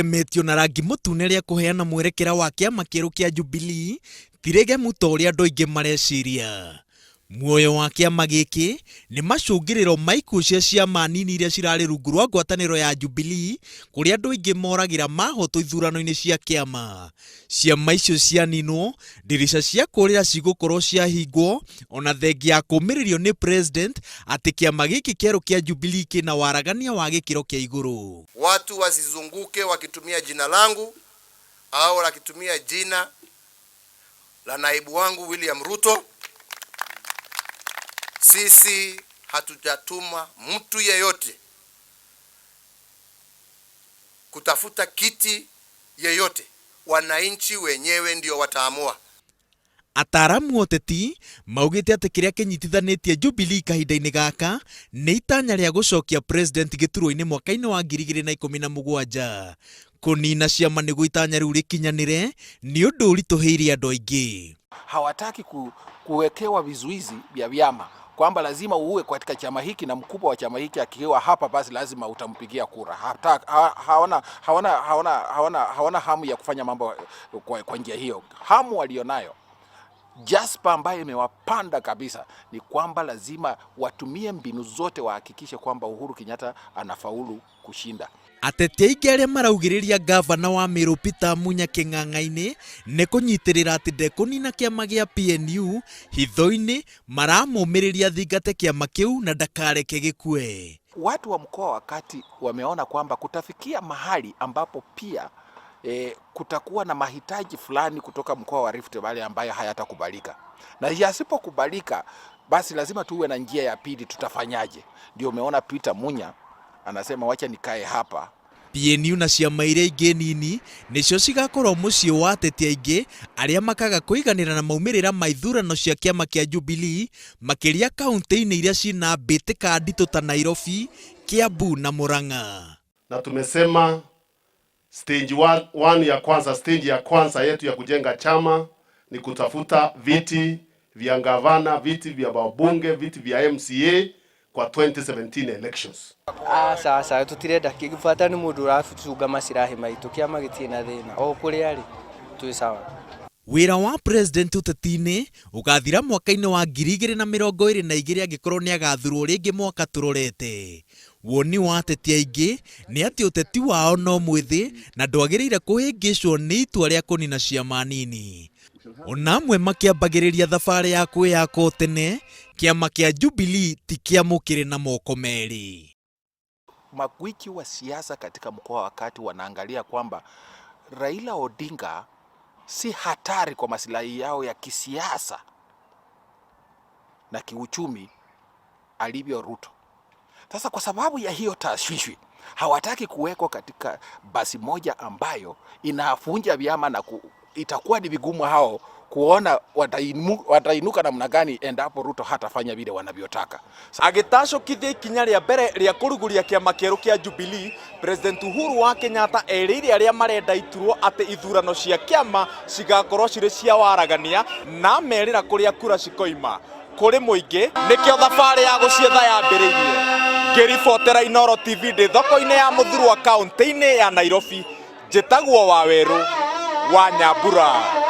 Rĩgemetio na rangi mũtune rĩa kũheana mwerekera wa kĩama kĩerũ kĩa Jubilee ti rĩgemu ta ũrĩa andũ aingĩ mareciria. Muoyo wa kĩama gĩkĩ nĩ macũngĩrĩro ma ikuũ cia ciama nini iria cirarĩ rungu rwa ngwatanĩro ya Jubilee kũrĩa andũ aingĩ moragĩra mahotwo ithurano-inĩ cia kĩama. Ciama icio cianinwo, ndirica cia kũrĩra cigũkorwo ciahingwo ona thengia ya kũmĩrĩrio nĩ President atĩ kĩama gĩkĩ kĩerũ kĩa Jubilee kĩna waragania wa gĩkĩro kĩa igũrũ. Watu wasizunguke wakitumia jina langu au wakitumia jina la naibu wangu William Ruto. Sisi hatujatuma mtu yeyote kutafuta kiti yeyote. Wananchi wenyewe ndio wataamua. Ataaramu a ũteti maugĩte atĩ kĩrĩa kĩnyitithanĩtie Jubilee kahinda-inĩ gaka nĩ itanya rĩa gũcokia President gĩturwa-inĩ mwaka-inĩ wa 2017. Kũnina ciama nĩguo itanya rĩu rĩkinyanĩre nĩ ũndũ ũritũhĩire andũ aingĩ. Hawataki kuwekewa vizuizi vya vyama kwamba lazima uwe katika chama hiki na mkubwa wa chama hiki akiwa hapa basi lazima utampigia kura. Hata, ha, hawana, hawana, hawana, hawana, hawana hamu ya kufanya mambo kwa njia hiyo. Hamu walionayo jazba ambayo imewapanda kabisa ni kwamba lazima watumie mbinu zote wahakikishe kwamba Uhuru Kenyatta anafaulu kushinda. Ateti aingĩ arĩa maraugĩrĩria ngavana wa Meru Peter Munya kĩng'ang'a-inĩ nĩ kũnyitĩrĩra atĩ ndekũnina kĩama gĩa PNU hitho-inĩ maramũmĩrĩria thingate kĩama kĩu na ndakareke gĩkue. Watu wa mkoa wa Kati wameona kwamba kutafikia mahali ambapo pia kutakuwa na mahitaji fulani kutoka mkoa wa Rift Valley ambayo hayatakubalika, na yasipokubalika basi lazima tuwe na njia ya pili. Tutafanyaje? Ndio umeona Peter Munya anasema wacha nikae hapa. PNU na ciama iria ingĩ nini nĩcio cigakorwo mũciĩ wa ateti aingĩ arĩa makaga kũiganĩra na maumĩrĩra ma ithurano cia kĩama kĩa Jubilee makĩria kaunti-inĩ iria cina mbĩtĩka nditũ ta Nairobi, Kiambu na Murang'a. Na tumesema stage one ya kwanza, stage ya kwanza yetu ya kujenga chama ni kutafuta viti vya gavana, viti vya wabunge, viti vya MCA kwa 2017 elections. Aca aca, tutirenda bata nĩ mũndũ ũracunga macirahi maitũ. Kĩama gĩtirĩ na thĩna o kũrĩa rĩ twĩ sawa. Wĩra wa President ũteti-inĩ ũgathira mwaka-inĩ wa 2022 angĩkorwo nĩ agathurwo rĩngĩ mwaka tũrorete. Woni wa ateti aingĩ nĩ atĩ ũteti wao no mwĩthĩ na ndwagĩrĩire kũhĩngĩcwo nĩ itua rĩa kũnina ciama nini. Ona amwe makĩambagĩrĩria thabarĩ ya kwĩyaka tene, kĩama kĩa Jubilee ti kĩamũkĩre na moko merĩ. Magwiji wa siasa katika mkoa wa Kati wanaangalia kwamba Raila Odinga si hatari kwa masilahi yao ya kisiasa na kiuchumi alivyo Ruto. Sasa kwa sababu ya hiyo tashwishwi, hawataki kuwekwa katika basi moja ambayo inafunja vyama na itakuwa ni vigumu hao kuona watainuka namna gani endapo Ruto hatafanya vile wanavyotaka. Agĩtacũkithia ikinya rĩa mbere rĩa kũruguria kĩama kĩerũ kĩa Jubilee, President Uhuru wa Kenyatta erĩire arĩa marenda iturwo atĩ ithurano cia kĩama cigakorwo cirĩ cia waragania na merĩra kũrĩa kura cikoima kũrĩ mũingĩ. Nĩkĩo thabarĩ ya gũcietha yambĩrĩirie. Ngĩribotera Inooro TV ndĩ thoko-inĩ ya Mũthurwa kaunti-inĩ ya Nairobi, njĩtagwo Wawerũ wa Nyambura.